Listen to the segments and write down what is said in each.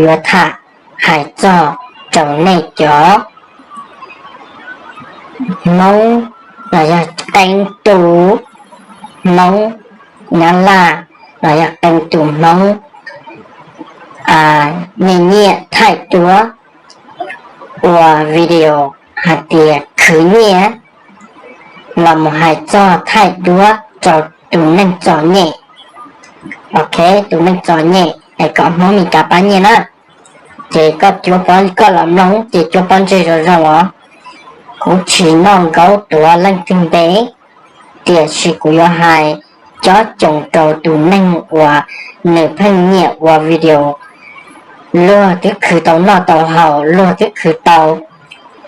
yuav tham hais txog rau nej cov Hmoob los yog qee tus Hmoob Nyab Laj los yog qee tus Hmoob nyiam nyiam thaij duab ua video hais tias khwv nyiaj los mus hais txog thaij duab rau tus neeg txom nyem. Ok, tus neeg txom nyem es kom Hmoob Mes Kas pab nyiaj na. Ces koj cuab pob, koj los mloog ces cuab pob ntseg zoo zoo os. Kuv tsis noj nkaub tuav leej twg npe, tiam sis kuv yuav hais cob coos rau tus neeg uas nws pheej nyiam ua video. Luag twb khwv tau noj tau haus, luag twb khwv tau,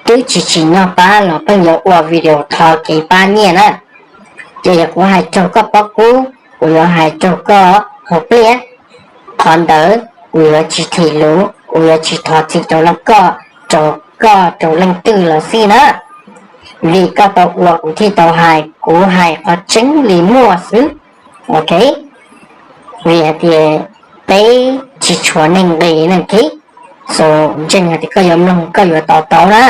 twb tsis tsim nyog pab los pheej yuav ua video thov kev pab nyiaj na. Ces yog kuv hais raug koj pob kub, kuv yuav hais raug koj hauv pliaj, qhov ntawd kuv yuav tsis thim lus, kuv yuav tsis thov txim rau koj, rau koj rau leej twg los xij na. Vim koj tau ua kuv thiaj tau hais, kuv hais qhov tseeb li muaj xwb. Ok, vim hais tias peb tsis tshua neeg nqis ne. Xo ntseeg hais tias koj yuav mloog koj yuav to taub na.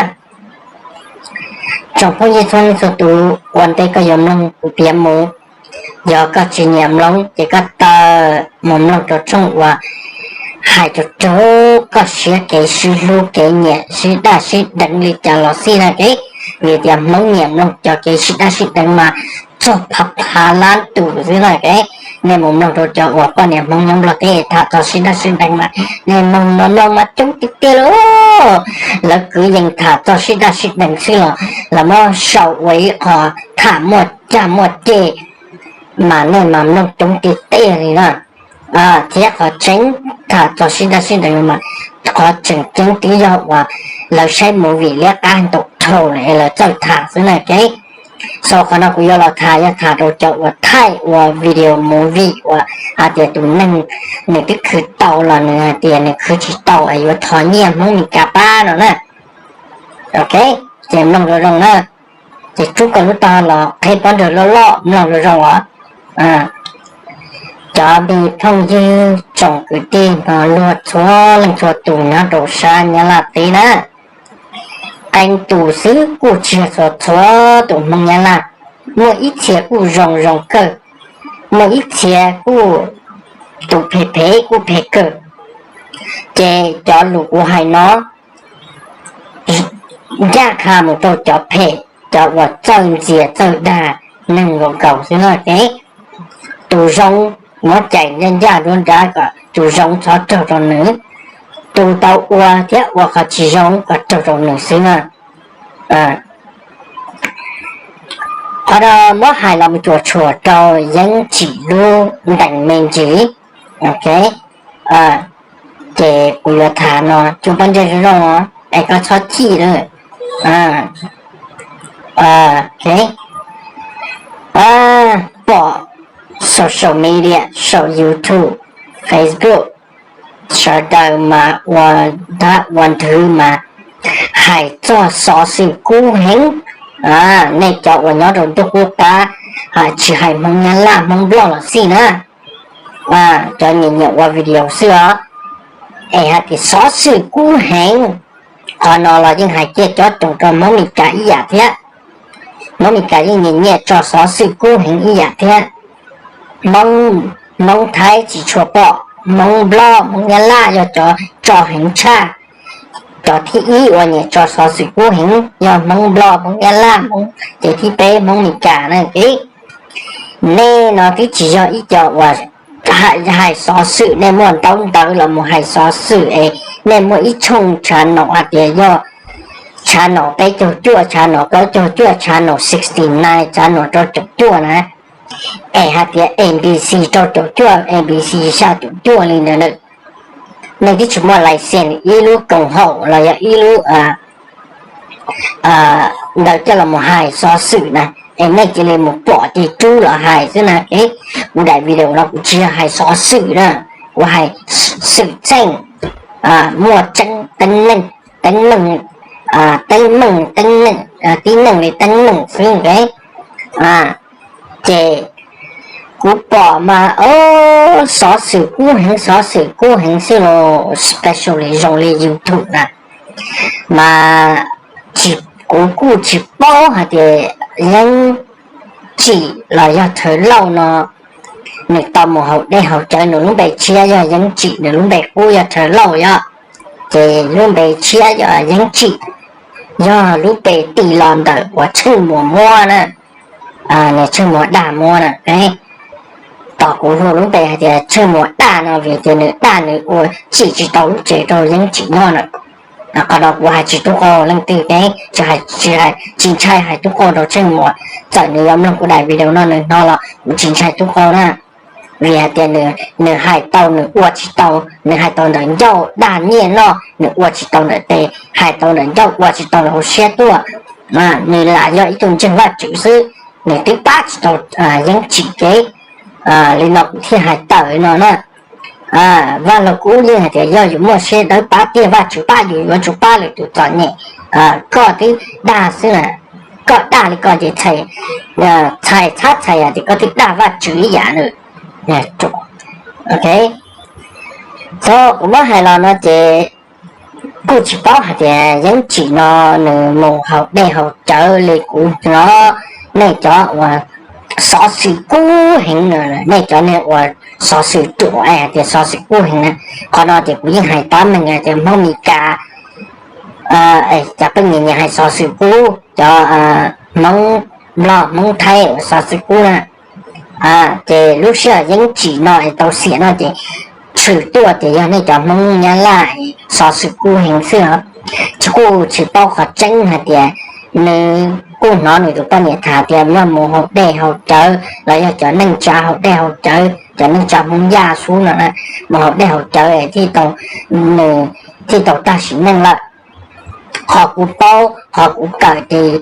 Tsoom phooj ywg txhua leej txhua tus, ua ntej koj yuav mloog kuv piav mus, yog koj tsis nyiam mloog ces koj tawm mus mloog rau tshooj uas hais rau koj siab kev sib hlub kev nyiam sib daj sib deev li cas los xij na. Vim tias Hmoob nyiam mloog cov kev sib daj sib deev mas txog phav phav lab tus xwb na. Nej mus mloog rau cov uas poj niam Hmoob nyob Nplog teb tham txog sib daj sib deev mas nej mloog no mloog mas coob tiag tiag li. Lawv kwv yees tham txog sib daj sib deev xwb los lawv muab sau ua ib qho tham muaj cag muaj ceg, mas nej mas mloog coob tiag tiag li na. Thiab qhov tseeb, tham txog sib daj sib deev mas qhov tseem ceeb twb yog uas lawv saib movie liab qab ntau dhau lawm es lawv txawj tham xwb na. Xo qhov no kuv yuav los tham yog tham rau cov uas thaij ua video movie uas hais tias tus neeg nws twb khwv tau los nws hais tias nws khwv tsis tau es yuav thov nyiaj Hmoob Mes Kas pab no na. Ok, ces mloog zoo zoo na. Ces rub koj lub taub hau los qheb pob ntseg loj loj mloog zoo zoo os. Cov me phooj ywg tsoom kwv tij no luag txhua leej txhua tus nyob rau sab Nyab Laj teb na, qee tus xwb kuj tsis yog txhua txhua tus Hmoob Nyab Laj, muaj ib txhia kuj zoo zoo kawg, muaj ib txhia kuj tus phem phem kuj phem kawg. Ces cov lus kuv hais no ncaj qha mus rau cov phem, cov uas txawj ntxias txawj dag neeg nkaus nkaus xwb na. Tus zoo muab cais ncaj ncaj nruab nrab kom tus zoo txhob raug rau nws, tus tau ua thiab ua qhov tsis zoo kom raug rau nws xwb na. Qhov no muab hais los mus cuam tshuam rau Yeeb Tsim lub ntees me ntsis. Ok, ces kuv yuav tham no, tsuas pab ntsej zoo zoo os es koj txhob chim lawm. Pom social media, saum YouTube, Facebook, sawv daws mas ua dab ua nthwv mas hais txog xov xwm kub heev. Nej cov uas nyob rau ntuj qub qab, tsis hais Hmoob Nyab Laj Hmoob Nplog los xij na, cov nyiam nyiam ua video xwb os, es hais tias xov xwm kub heev. Qhov no los yeej hais kiag cob coos rau Hmoob Mes Kas ib yam thiab. Hmoob Mes Kas yeej nyiam nyiam tso xov xwm kub heev ib yam thiab. Hmoob, Hmoob Thaib tsis tshua pom, Hmoob Nplog Hmoob Nyab Laj yog cov tso heev tshaj. Cov thib ib uas nyiam tso xov xwm kub heev yog Hmoob Nplog Hmoob Nyab Laj Hmoob, ces thib peb Hmoob Mes Kas na. Nej no twb tsis yog ib co uas hais xov xwm, nej muaj ntaub ntawv los mus hais xov xwm es nej muaj ib tshooj channel hais tias yog channel peb caug cuaj, channel plaub caug cuaj, channel sixty nine, channel rau caum cuaj na, es hais tias A B C rau caum cuaj, A B C xya caum cuaj li ntawd. Nej twb tsis muaj license ib lub koom haum los yog ib lub ntawd coj los mus hais xov xwm na, es nej cia li mus pom ces rub los hais xwb na. Kuv daim video no kuv tsis yog hais xov xwm na, kuv hais xwm txheej, muaj tseeb teeb meem, teeb meem, teeb meem, teeb meem, tib neeg li teeb meem xwb. Ces Kuv pom mas, o, xov xwm kub heev, xov xwm kub heev xwb los, especially zoo li YouTube na, mas kuv kuj tsis paub hais tias Yeeb Tsim los yog Rhawv Lauj no nws tau mus haus dej haus cawv. Nws lub npe tshiab yog Yeeb Tsim, nws lub npe qub yog Rhawv Lauj yog. Ces lub npe tshiab yog Yeeb Tsim, yog lub npe tis los ntawm uas Tsheej Muas muab na, nws Tsheej Muas Daj muab na. Tos kuv hu lub npe hais tias Tsheej Muas Daj no vim tias nws daj, nws ua tsim tsis tau lub tsev rau Yeeb Tsim nyob na. Qhov no kuv hais tsis tub qau leej twg, tsis ntshai hais tub qau rau Tsheej Muas. Txawm nws yuav mloog kuv daim video no nws hnov los kuv tsis ntshai tub qau na. Vim hais tias nws hais tau nws ua tsis tau, nws hais tau ntawm ncauj daj nyiaj noj, nws ua tsis tau ntawm tes, hais tau ntawm ncauj ua tsis tau hauv siab tuaj. Nws lam yog ib tug ntseeg Vajtswv xwb, nws twb pab tsis tau Yeeb Tsim kev li no kuv thiaj hais tawm no na. Vaj Lug Kub yeej hais tias yog yus muaj siab dawb pab tiag Vajtswv pab yus yuav tsum pab lwm tus txom nyem. Koj twb daj xwb na, koj daj li koj ces txhais txhab txhais tias koj twb daj Vajtswv ib yam na. Txhob, kuv muab hais los no ces kuj tsis paub hais tias Yeeb Tsim no nws mus haus dej haus cawv li kuv no. Nej cov uas xov xwm kub heev no, nej cov nej uas xov xwm ruam hais tias xov xwm kub heev na, qhov no ces kuv yeej hais tab meeg tias Hmoob Mes Kas, cov pheej nyias nyias hais xov xwm kub, cov Hmoob Nplog Hmoob Thaib uas xov xwm kub na. Ces lub sij hawm Yeeb Tsim no es tau xiam no ces tshwm tuaj tias yog nej cov Hmoob Nyab Laj xov xwm kub heev xwb os. Tsis kuj tsis paub qhov tseeb hais tias nws kuj hnov nws tus poj niam tham tias yog mus haus dej haus cawv los yog cov neej tsa haus dej haus cawv, cov neej tsa Hmoob Yaj Xub no mus haus dej haus cawv es thiaj tau, nws thiaj tau tag sim neej lawm. Qhov kuv paub qhov kuv kawm ces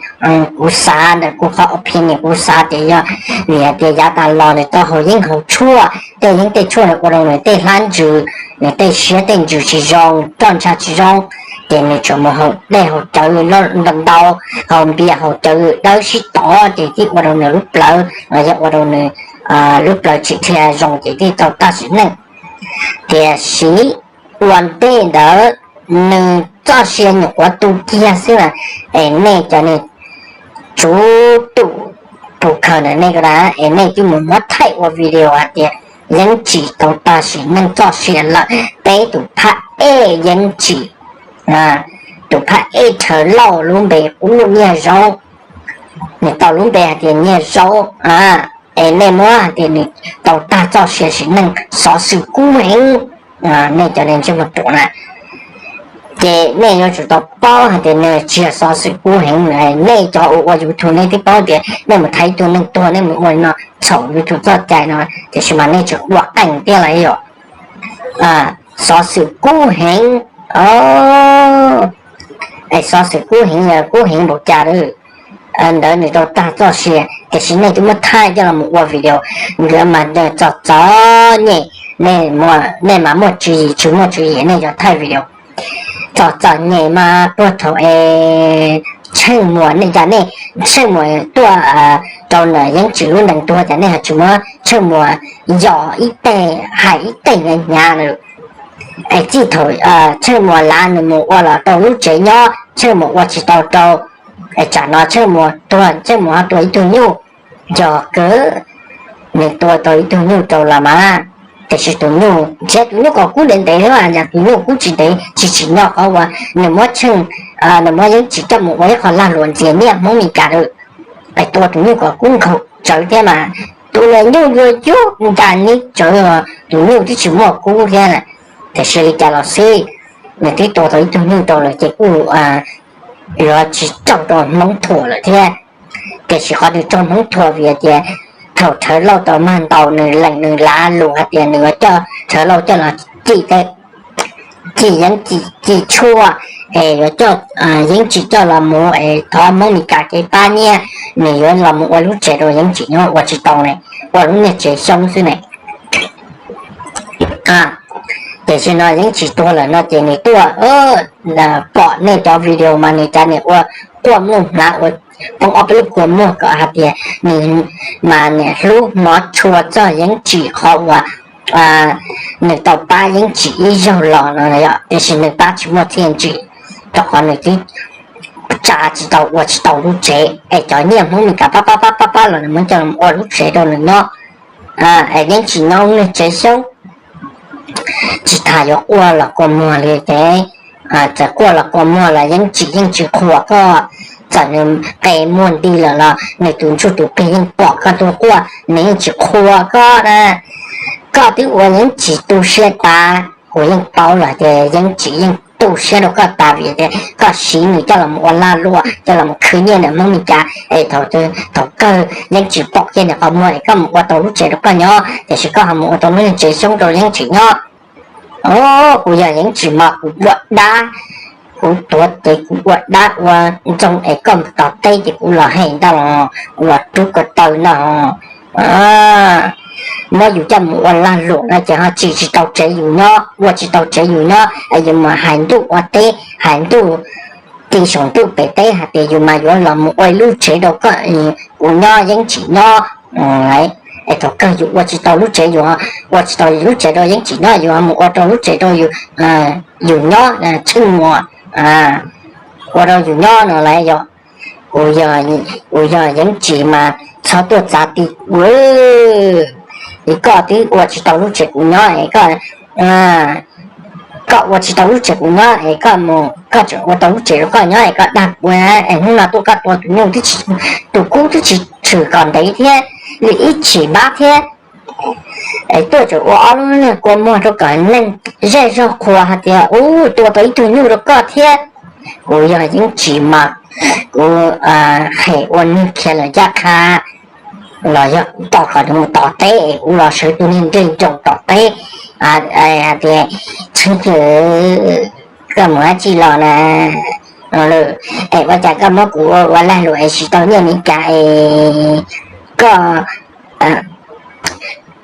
kuv xav ntawm kuv qhov opinion kuv xav tias yog vim hais tias yav tas los nws tau haus yeeb haus tshuaj, tej yeeb tej tshuaj nws ua rau nws tej hlab ntsws, nws tej siab tej ntsws tsis zoo, roj ntsha tsis zoo, ces nws tsuas mus haus dej haus cawv ntau ntau, haus npias haus cawv dawb sib tov ces thiaj ua rau nws lub plawv los yog ua rau nws lub plawv tsis dhia zoo ces thiaj tau tag sim neej. Tiam sis ua ntej ntawd nws txoj sia nyuam qhuav tu kiag xwb na, es nej cov niag tsuv tus tus khaws ntawm nej ko na, es nej twb mus muab thaij ua video hais tias Yeeb Tsim tau tag sim neej txoj sia lawm, peb tus phab ej Yeeb Tsim, tus phab ej Rhawv Lauj lub npe qub Nyiaj Zaub, nws tau lub npe hais tias Nyiaj Zaub, es nej muab hais tias nws tau tag txoj sia sim neej xov xwm kub heev, nej cov niag ntsej muag ruam na, ces nej yuav tsum tau paub hais tias nws tsis yog xov xwm kub heev. Nej cov uas ua YouTube nej twb paub tias nej mus thaiv ib tug neeg tuag nej mus ua li no txhaum YouTube txoj cai no, tiam sis mas nej tseem ua qeej thiab los yog xov xwm kub heev. Es xov xwm kub heev yog kub heev npaum cas ntawd nws tau tag txoj sia, tiam sis nej twb muab thaij coj los mus ua video, nkawd mas txom txom nyem, nej mas muaj tswv yim tsis muaj tswv yim nej cov thaij video txom txom nyem mas puag thaum es Tsheej Muas, nej cas nej Tsheej Muas tuaj rau ntawm Yeeb Tsim lub ntees tuag cas nej ho tsis muab Tsheej Muas yos ib teg hais ib teg hnyav hnyav na. Es txij thaum Tsheej Muas lav nws mus ua los rau lub tsev nyob Tsheej Muas ua tsis tau rau, es tsam no Tsheej Muas tuag Tsheej Muas ho tua ib tug nyuj, yog kawg nws tua tau ib tug nyuj rau los mas, tiam sis tus nyuj ntshe tus nyuj kom kub ntev ntev xwb, yog tus nyuj kub tsis ntev tsis tsim nyog qhov uas nws muab Tsheej, nws muab Yeeb Tsim coj mus ua ib qho lag luam ntxias nyiaj Hmoob Mes Kas lawm. Es tua tus nyuj kom kub nkhaus tsawv thiab mas, tus nyuj yuav yug nta nib tsawv, tus nyuj twb tsis muaj kub thiab, tiam sis li cas los xij, nws twb tua tau ib tug nyuj rau lawm ces kuj yuav tsis raug rau Hmoob thuam lawm thiab. Tiam sis qhov nws raug Hmoob thuam vim tias thaum Rhawv Lauj tau mag ntaus nws lees nws lav lus hais tias nws yuav coj Rhawv Lauj coj los cim, cim Yeeb Tsim, cim tshuaj, es yuav coj Yeeb Tsim coj los mus es thov Hmoob Mes Kas kev pab nyiaj, nws yuav los mus ua lub tsev rau Yeeb Tsim nyob ua tsis tau ne, ua lub niag tsev xyoob xwb ne. Tiam sis no Yeeb Tsim tuag lawm no ces nws tuaj pom nej cov video mas nws cas nws ua quaj mloog hnav ua poob ob peb lub kua muag kom hais tias nws mas niam hlub hnov tshua txog Yeeb Tsim qhov uas nws tau pab Yeeb Tsim ib zaug los no yom, tiam sis nws pab tsis muaj txiaj ntsim, rau qhov nws twb tsa tsis tau ua tsis tau lub tsev es cov nyiaj Hmoob Meskas pab pab pab pab pab los nws muab coj los ua lub tsev rau nws nyob. Es Yeeb Tsim nyob lub niag tsev xyoob, tsis tas yuav quaj los kua muag li ces, txawm quaj los kua muag los Yeeb Tsim yeej tsis qhuas koj. Txawm nws qe muag nti lawm los nws tus ntsuj tus plig yeej pom koj tuaj quaj, nws yeej tsis qhuas koj na. Koj twb ua Yeeb Tsim tu siab tas, kuv yeej paub lawm tias Yeeb Tsim yeej tu siab rau koj tas vim tias koj siv nws coj los mus ua lag luam, coj los mus khwv nyiaj ntawm Hmoob Meskas es thaum, thaum kawg Yeeb Tsim pom kiag nws qhov muag es koj mus ua tau lub tsev rau koj nyob, tiam sis koj ho mus ua tau lub niag tsev xyoob rau Yeeb Tsim nyob. Os, kuv yog Yeeb Tsim mas kuv ua dab, kuv tuav tes kuv ua dab ua ntxoog es koj mus tos teb ces kuv los hem ntag los, kuv los rub ko taw ntag. Muab yus coj mus ua lag luam no ces ho tsim tsis tau tsev yus nyob, ua tsis tau tsev yus nyob es yus mas hais ntuj ua teb, hais ntuj ti saum ntuj pem teb hais tias yus mas yuav los mus ua ib lub tsev rau koj, kuv nyob Yeeb Tsim nyob. Es thaum kawg yus ua tsis tau lub tsev, yus ua tsis tau lub tsev rau Yeeb Tsim nyob, yus mus ua rau lub tsev rau yus nyob, Tsheej Muas, ua rau yus nyob no lawm yog. Kuv yog Yeeb Tsim mas txhob tuaj txav ti kuv. Es koj twb ua tsis tau lub tsev kuv nyob es koj, koj ua tsis tau lub tsev kuv nyob es koj mus, koj tseem ua tau lub tsev rau koj nyob es koj dag kuv, es hnub no tuaj koj tua tus nyuj twb tsis, tus kub twb tsis tshwm kom ntev thiab, li ib tshim npab thiab. Es tuaj tseem ua ob lub niag kua muag rau kom neeg zej zog qhuas hais tias, ub, tua tau ib tug nyuj rau koj thiab. Kuv yog Yeeb Tsim mas kuv hem ua neeg khiav lawm ncaj qha, los yog kuv tos kom nws mus tom teb es kuv los sawv tus niag ncej ncaus tom teb hais tias, Tsheej Muas, koj mus dab tsi los na? Es ua cas koj muab kuv ua lag luam es tsis tau nyiaj Meskas es koj,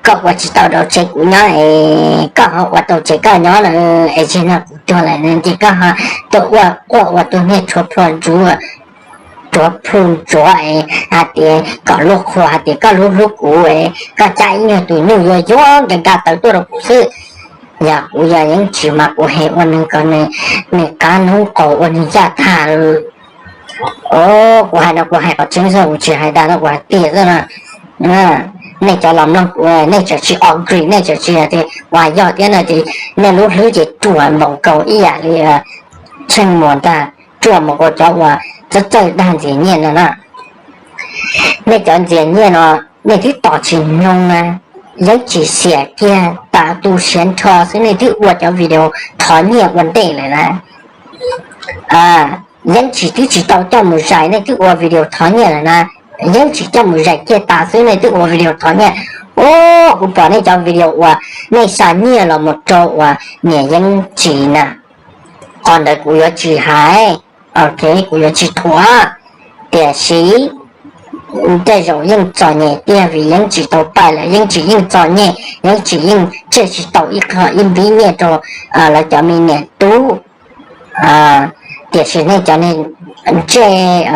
koj ua tsis tau rau tsev kuv nyob es koj ho ua tau tsev koj nyob na, es tsev no kuv tuag lawm ces koj ho tuaj ua quaj ua tus niag tshuav plhu ntsuav, tshuav plhu ntsuav es hais tias kom luag qhuas hais tias koj hlub hlub kuv es koj cab ib nyuag tus nyuj yuag yuag nka nka tawv tuaj rau kuv xwb. Yog kuv yog Yeeb Tsim mas kuv hem ua neeg kom nws qab noob qaus ua neeg yaj tag. Os, kuv hais no kuv hais qhov tseeb xwb, kuv tsis hais dag no, kuv hais tiag xwb na. Nej cov los mloog kuv, nej tseem tsis agree, nej tseem tsis hais tias uas yog thiab no ces nej lub hlwb ces ruam npaum nkaus ib yam li Tsheej Muas ntag, ruam npaum nkaus cov uas txawj txawj dag ntxias nyiaj no na. Nej cov ntxias nyiaj no, nej twb tos tsis mloog na, Yeeb Tsim xiam kiag tas tu siav nrho xwb nej twb ua cov video thov nyiaj ua ntej lawm na. Yeeb Tsim twb tsis tau coj mus zais nej twb ua video thov nyiaj lawm na. Yeeb Tsim coj mus zais kiag tas xwb nej twb ua video thov nyiaj. Os, kuv pom nej cov video uas nej xa nyiaj los mus rau uas niam Yeeb Tsim na, qhov ntawd kuv yuav tsis hais, ok, kuv yuav tsis thuam. Tiam sis tej zaum yeej txom nyem tiag vim Yeeb Tsim tau pais lawm, Yeeb Tsim yeej txom nyem, Yeeb Tsim yeej tseg tsis tau ib qho ib npib nyiaj rau lawv cov me niam tub. Tiam sis nej cov neeg ntsej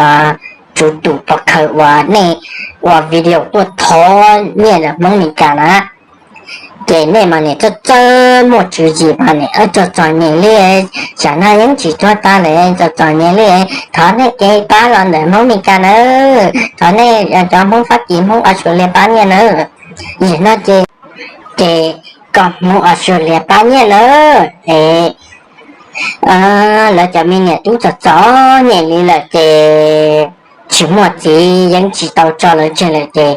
tswv tus pov khawv uas nej ua video tuaj thov nyiaj ntawm Hmoob Meskas na, ces nej mas nim txawj txawj muaj tswv yim mas nim txom txom nyem li, tsam no Yeeb Tsim tuag tas lawm txom txom nyem li, thov nej kev pab los ntawm Hmoob Meskas nawb, thov nej cov Hmoob Fab Kis Hmoob Australia pab nyiaj nawb. Yim no ces, ces kom Hmoob Australia pab nyiaj nawb es lawv cov me niam tub txom txom nyem li lawm ces tsis muaj txiv, Yeeb Tsim tau tso lawv tseg lawm ces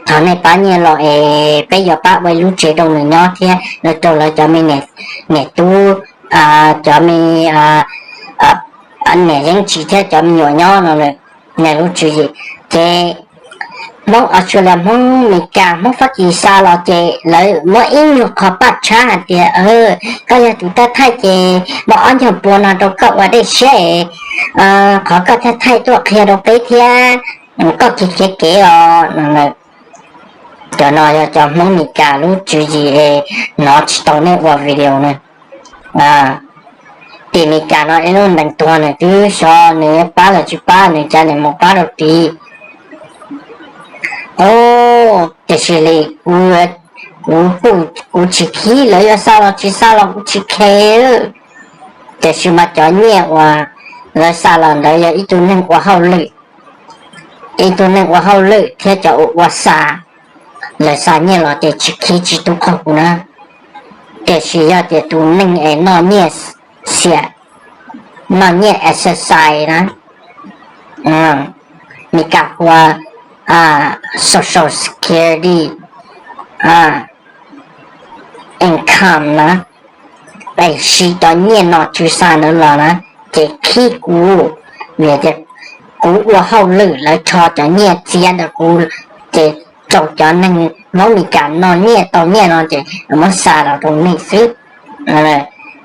thov nej pab nyiaj los es peb yuav pab ua ib lub tsev rau nws nyob thiab rau lawv cov me niam tub, cov me niam Yeeb Tsim thiab cov me nyuam nyob no, nws lub tswv yim. Ces Hmoob Australia, Hmoob Meskas, Hmoob Fab Kis xa los ces lawv muab ib nyuag qho paj tshab hais tias koj yog tus thawj thaij ces muab ob nyuag pua no rau koj ua dej siab, qhov koj thawj thaij tuaj qhia rau peb thiab, koj khiav khiav kev os. Cov no yog cov Hmoob Meskas lub tswv yim, hnov tsis tau nej ua video na. tim Meskas no ib lub ntees tuag nws twb xyov nws yuav pab los tsis pab, nws cas nws mus pab rau tid. O, tiam sis li kuv, kuv, kuv tsis khib lawv yuav xa los tsis xa los kuv tsis khe. Tiam sis mas cov nyiaj uas lawv xa los ntawd yog ib tug neeg ua hauj lwm, ib tug neeg ua hauj lwm thiab cov ua ua xa, lawv xa nyiaj los ces tsis khib tsis tu qhov kuv na. Tiam sis yog tias tus neeg es noj nyiaj xiam, noj nyiaj exercise na, Meskas hu ua social security income na, es siv cov nyiaj no tswv xa ntawd los na, ces khib kuv, vim tias kuv ua hauj lwm lawv rho cov nyiaj txiav ntawm kuv, ces rau cov neeg Hmoob Meskas noj nyiaj tau nyiaj no ces muab xa los rau nej xwb,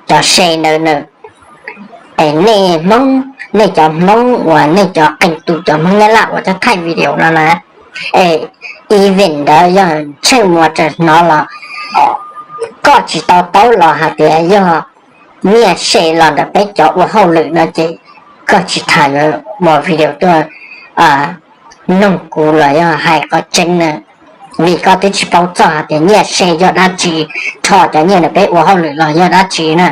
cov se ntawd na. Es nej Hmoob, nej cov Hmoob uas nej cov qee tus cov Hmoob Nyab Laj uas cov thaij video no na, es event ntawd yog Tsheej Muas tseem hnov los, koj tsis tau taub los hais tias yog nyiaj se los ntawm peb cov ua hauj lwm no ces koj tsis tham yuav ua video tuaj nug kuv los yog hais qhov tseeb na, vim koj twb tsis paub txog hais tias nyiaj se yog dab tsi, rho cov nyiaj ntawm peb ua hauj lwm los yog dab tsi na,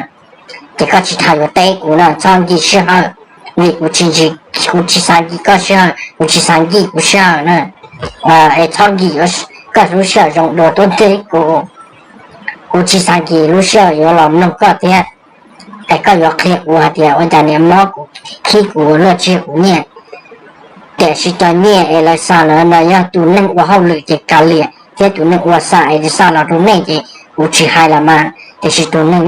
ces koj tsis tham yuav teb kuv na, txhob nkim sij hawm, vim kuv tsis, kuv tsis xav nkim koj sij hawm, kuv tsis xav nkim kuv sij hawm na. Es txhob nkim koj lub sij hawm zoo dua tuaj teb kuv, kuv tsis xav nkim lub sij hawm yuav los mloog koj thiab. Es koj yuav qhia kuv hais tias ua cas niam mob kuv, khib kuv, luaj tsis kuv nyiaj. Tiam sis cov nyiaj es lawv xa no no yog tus neeg ua hauj lwm ces kav liam, thiab tus neeg ua xa es xa los rau nej ces kuv tsis hais los mas, tiam sis tus neeg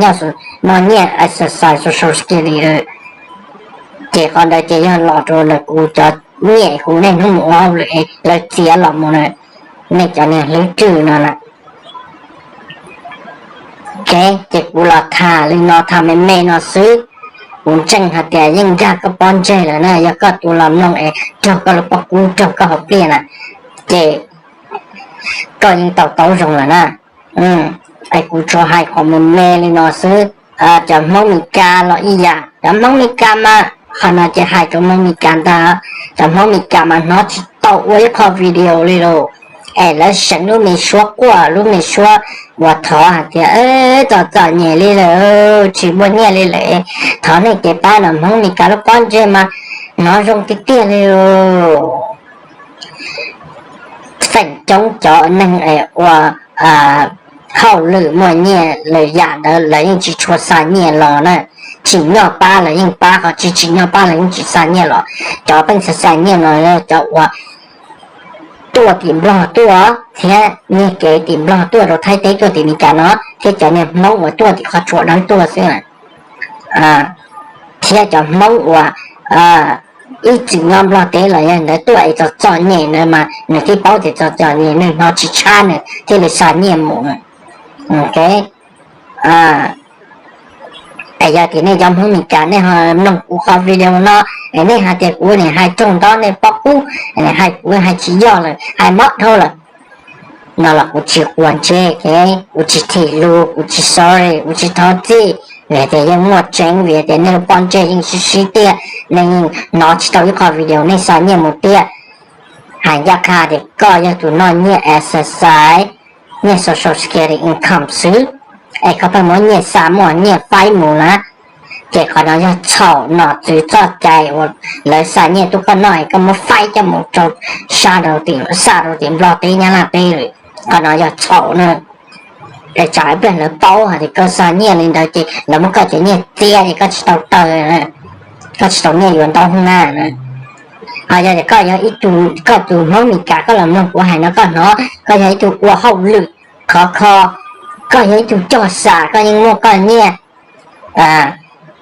noj nyiaj exercise social security, ces qhov ntawd ces yog los rau ntawm kuv cov nyiaj kuv niaj hnub mus ua hauj lwm es lawv txiav los mus na, nej cov niag hlwb rwj no na. Ces kuv los tham li no tham me me no xwb. Kuv ntseeg hais tias yeej nkag koj pob ntseg lawm na, yog koj tus los mloog es raug koj lub pob kub raug koj hauv pliaj na, ces koj yeej tau taub zoo lawm na. Es kuv tsuas hais qhov me me li no xwb. Cov Hmoob Meskas los ib yam, cov Hmoob Meskas mas qhov no ces hais rau Hmoob Meskas ntag. Cov Hmoob Meskas mas hnov tsis tau ua ib qho video li los, es lawv seev lub me suab quaj lub me suab uas thov hais tias txom txom nyem li lawm, tsis muaj nyiaj li lawm, thov nej kev pab no. Hmoob Meskas lub pob ntseg mas hnov zoo tiag tiag li. Feem coob cov neeg es ua hauj lwm muaj nyiaj lwm yam ntawd lawv yeej tsis tshua xa nyiaj los na. Tsim nyog pab lawv yeej pab, qhov tsis tsim nyog pab lawv yeej tsis xa nyiaj los. Cov pheej xa xa nyiaj no yog cov uas tuaj tim Nplog tuaj thiab nyiag kev tim Nplog tuaj rau Thaib teb tuaj tim Meskas no, thiab cov niag Hmoob uas tuaj tim qhov tsua dawb tuaj xwb, thiab cov Hmoob uas ib txwm nyob Nplog teb los yog ntawd tuaj es txom txom nyem ntawd mas nws twb paub tias txom txom nyem, nws hnov tsis tshab nws thiaj li xa nyiaj mus. Es yog tias nej cov Hmoob Meskas nej ho mloog kuv qhov video no es nej hais tias kuv nim hais raug nto nej pob kub, hais kuv hais tsis yog lawm, hais mob dhau lawm no los kuv tsis quav ntsej, kuv tsis thim lus, kuv tsis sorry, kuv tsis thov txim, vim tias yeej muaj tseeb, vim tias nej lub pob ntseg yeej sib sib tiag, nej yeej hnov tsis tau ib qho video nej xa nyiaj mus tiag. Hais ncaj qha tias koj yog tus noj nyiaj exercise, nyiaj social security income xwb, es koj pheej muab nyiaj xa muaj nyiaj faib mus na, ces qhov no yog txhaum nom tswv txoj cai uas lawv xa nyiaj tuaj koj noj es koj muab faib coj mus rau, xa rau tim, xa rau tim Nplog teb Nyab Laj teb lawm. Qhov no yog txhaum na. Es tsam ib pliag lawv paub hais tias koj xa nyiaj li ntawd ces lawv muab koj cov nyiaj txiav ces koj tsis tau taw, koj tsis tau nyiaj yuav ntaub hnub na. Ho yog tias koj yog ib tug, koj tus Hmoob Meskas koj los mloog kuv hais no koj hnov, koj yog ib tug ua hauj lwm khov kho, koj yog ib tug coj xa, koj yeej muaj koj nyiaj,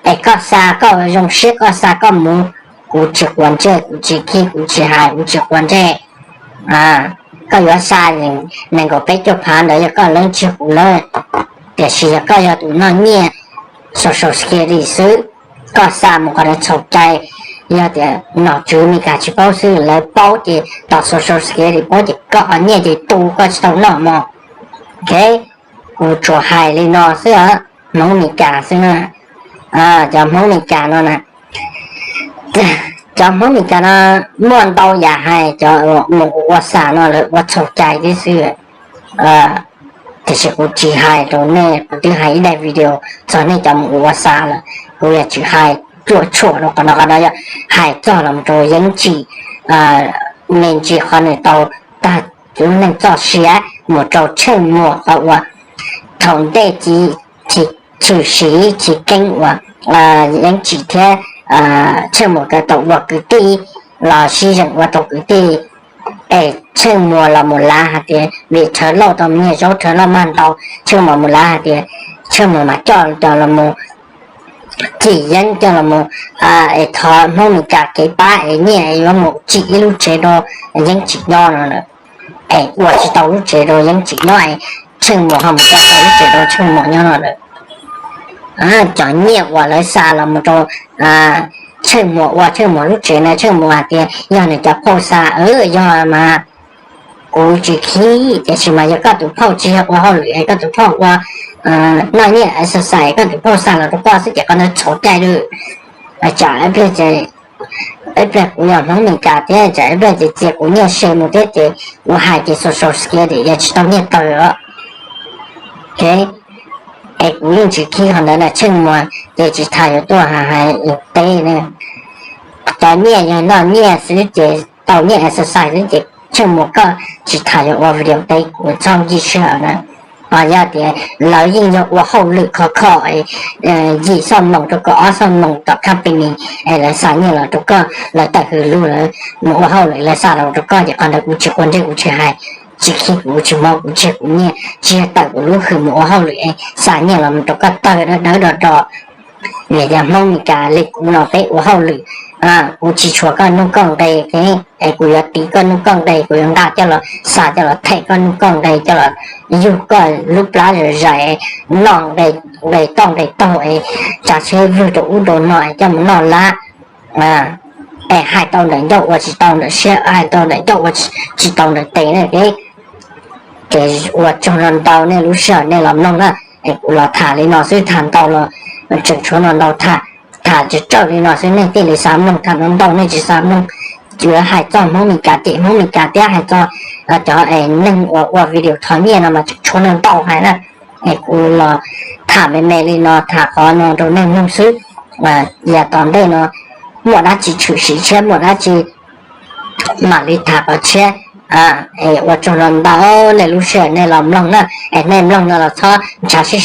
es koj xa koj zoo siab koj xa koj mus, kuv tsis quav ntsej, kuv tsis khib, kuv tsis hais, kuv tsis quav ntsej. Koj yuav xa nees nkaum peb caug phav ntawd yog koj leeb tsis kuv leeb, tiam sis yog koj yog tus noj nyiaj social security xwb, koj xa mus qhov ntawd txhaum cai. Yog tias nom tswv Meskas tsis paub xwb, lawv paub ces tos social security paub ces koj qhov nyiaj ces tu koj tsis tau noj mog. Ok, kuv tsuas hais li no xwb, Hmoob Meskas xwb na. Cov Hmoob Meskas no na, cov Hmoob Meskas no muaj ntau yam hais, cov mus ua xa no lawv ua txhaum cai tib xwb. Tiam sis kuv tsis hais rau nej, kuv twb hais ib daim video txog nej cov mus ua xa lawm, kuv yog tsis hais cuam tshuam rau qhov no, qhov no yog hais txog los rau Yeeb Tsim, me ntsis qhov nws tau tag lub neej txoj sia, mus rau Tsheej Muas qhov uas thaum ntej ci, tshwm sim chiv keeb uas Yeeb Tsim thiab Tsheej Muas nkawd tau ua kwv tij los sib zeem ua tau kwv tij. Es Tsheej Muas los mus lav hais tias vim Rhawv Lauj tau me nyuam zaub Rhawv Lauj mag ntau, Tsheej Muas mus lav hais tias Tsheej Muas mas coj cov los mus, Tsim Yeeb coj los mus, es thov Hmoob Meskas kev pab es nyiaj es yuav mus tsim ib lub tsev rau Yeeb Tsim nyob no lawm. Es ua tsis tau lub tsev rau Yeeb Tsim nyob, Tsheej Muas ho mus ua tau lub tsev rau Tsheej Muas nyob no lawm. Cov nyiaj uas lawv xa los mus rau Tsheej Muas ua Tsheej Muas lub tsev na, Tsheej Muas hais tias yog nws cov phauj xa, yog mas kuv tsis khib, tiam sis mas yog koj tus phauj tsis yog ua hauj lwm es koj tus phauj ua noj nyiaj exercise, koj tus phauj xa los rau koj xwb ces qhov ntawd txhaum cai lawm. Tsam ib pliag kuv yog Hmoob Meskas thiab tsam ib pliag ces txia kuv nyiaj se mus thiab ces kuv hais ces social security yog tsis tau nyiaj tawg os. Es kuv yeej tsis khib qhov ntawd na, Tsheej Muas ces tsis tas yuav tuaj hais teb na. Cov nyiaj yog noj nyiaj xwb ces tau nyiaj exercise xwb ces Tsheej Muas koj tsis tas yuav ua video teb kuv txhob nkig sij hawm na. Ho yog tias lawv yeej yog ua hauj lwm khov kho, yim xuab moos rau kaum ob xuab moos tom company, es lawv xa nyiaj los rau koj, lawv tawm hws lug lawv mus ua hauj lwm lawv xa los rau koj ces qhov ntawd kuv tsis quav ntsej kuv tsis hais, tsis khib kuv tsis mob kuv tseg kuv nyiaj, tsis yog tawm kuv lub hws mus ua hauj lwm es xa nyiaj los rau koj tawg dawb dawb do do. Vim tias Hmoob Meskas li kuv no peb ua hauj lwm, kuv tsis tshuav koj nuj koj nqe, es kuv yuav tiv koj nuj koj nqe, kuv yuav nqa coj los xa coj los them koj nuj koj nqe, coj los yug koj lub plab zom zaws, noj nqe toj nqe taug es tsav tsheb vwg rau ub rau no es coj mus noj lab. Es hais tau ntawm ncauj ua tsis tau ntawm siab, hais tau ntawm ncauj ua tsis tau ntawm tes na. Ces ua tsaug ntau ntau nej lub sij hawm nej los mloog na. Es kuv los tham li no xwb, tham ntau los tseem tshuav no ntau tham, tham tsawg tsawg li no xwb nej thiaj li xav mloog, tham ntau ntau nej tsis xav mloog. Yuav hais txog Hmoob Meskas ces Hmoob Meskas thiab hais txog cov es neeg uas ua video thov nyiaj no mas tseem tshuav no ntau hais na. Es kuv los tham me me li no, tham qhov no rau nej mloog xwb. Yog tom ntej no muaj dab tsi tshwm sim tshiab, muaj dab tsi mam li tham qhov tshiab. Es ua tsaug ntau ntau nej lub sij hawm nej los mloog na. Es nej mloog no los txhob ntshav sib